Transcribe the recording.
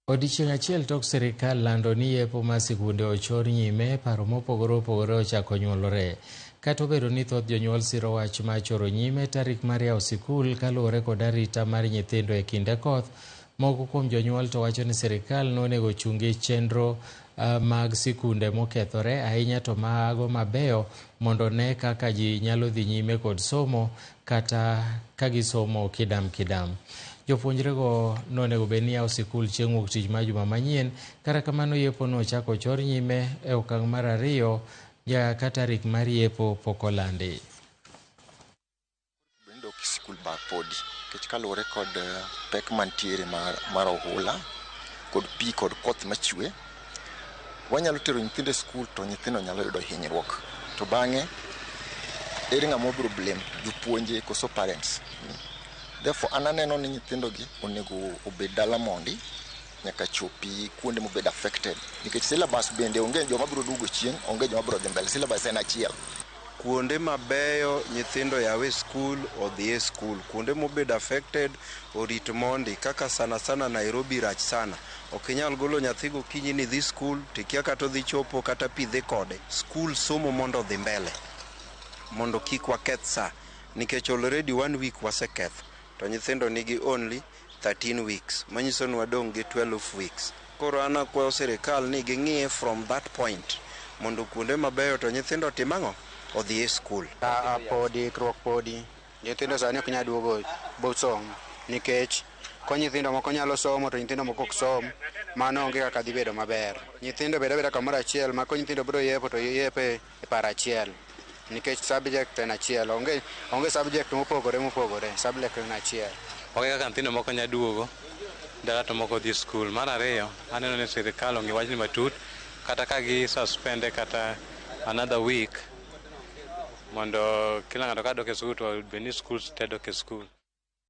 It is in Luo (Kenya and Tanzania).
Odiechieng' achiel tok sirikal lando ni yepo mar sikunde ochor nyime, paro mopogore opogore ochako nyuolore. Kata obedo ni thoth jonyuol siro wach mar choro nyime tarik mar yawo sikul kaluwore kod arita mar nyithindo e kinde koth, moko kuom jonyuol to wacho ni sirikal nonego ochungi chenro mag sikunde mokethore ahinya to mago mabeyo mondo one kaka ji nyalo dhi nyime kod somo kata ka gisomo kidam kidam. Jopuonjrego nonego bed ni yawo sikul chieng' wuok tich mar juma manyien, kata kamano yepo nochako ochor nyime e okang' mar ariyo ka tarik mar yepo pok olandi. Dok sikul ba podi nikech kaluwore kod pek mantiere mar ohula kod pi kod koth machwe, wanyalo tero nyithindo e skul to nyithindo nyalo yudo hinyruok. To bang'e, ere ng'ama wabiro blame, jopuonje koso parents? Therefore an aneno ni nyithindo gi onego obed dala mondi nyaka chopi kuonde mobedo affected nikech syllabus bende onge joma biro duogo chien, onge joma biro dhi mbele, syllabus en achiel. Kuonde mabeyo nyithindo yawe skul odhi e skul, kuonde mobedo affected orit mondi kaka sana sana Nairobi rach sana. Ok inyal golo nyathi gokinyi ni dhi skul tikia kata odhi chopo kata pi dhi kode. Skul somo mondo odhi mbele mondo kik waketh sa nikech already one week waseketho to nyithindo nigi only 13 weeks manyiso ni wadong' gi 12 weeks. Koro an akwayo sirikal ni ging'iye from that point mondo kuonde mabeyo to nyithindo otim ang'o? Odhi e skul. Podi ikruok podi. Nyithindo sani ok nyal duogo bosom nikech ko nyithindo moko nyalo somo to nyithindo moko ok som, mano onge kaka dhi bedo maber. Nyithindo bed abeda kamoro achiel ma ko nyithindo biro yepo to yepo e par achiel nikech subject en achiel, onge subject mopogore mopogore, subject en achiel. Onge kaka nyithindo moko nyalo duogo dala to moko dhi skul. Mar ariyo, aneno ni sirikal ong'i wachni matut kata ka gi suspend kata another week mondo kila ng'ato ka dok e skul to bed ni schools te dok e skul.